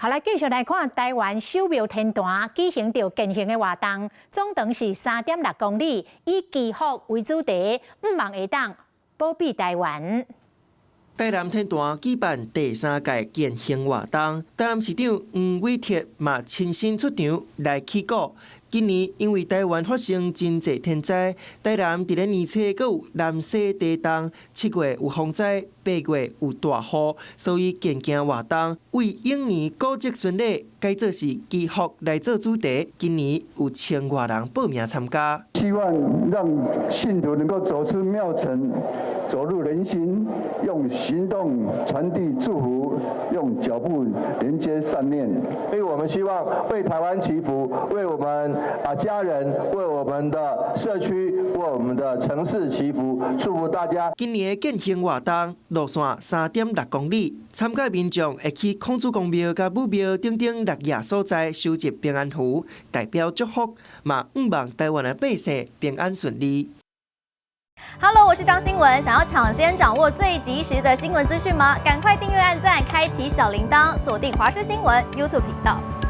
好，來繼續來看臺灣首廟天壇舉行著健行的活動，總長是3.6公里，以祈福為主題，向望會當保庇臺灣。臺南天壇舉辦第三屆健行活動，臺南市長黃偉哲嘛親身出場來起鼓。今年因為臺灣發生真濟天災，臺南佇咧年初閣有南西地動，7月有風災，8月有大雨，所以健行活動為往年古蹟巡禮改做是祈福來做主題。今年有千外人報名參加。希望讓信徒能夠走出廟城，走入人心，用行動傳遞祝福，用腳步連接善念。所以我們希望為臺灣祈福，為我們家人，為我們的社區，為我們的城市祈福，祝福大家。今年的健行活動路線3.6公里，參加民眾會去孔子公廟佮武廟等等六亞所在收集平安符，代表祝福，嘛向望臺灣的百姓平安順利。 Hello，我是張新聞，想要搶先掌握最及時的新聞資訊嗎？趕快訂閱、按讚、開啟小鈴鐺，鎖定華視新聞 YouTube 頻道。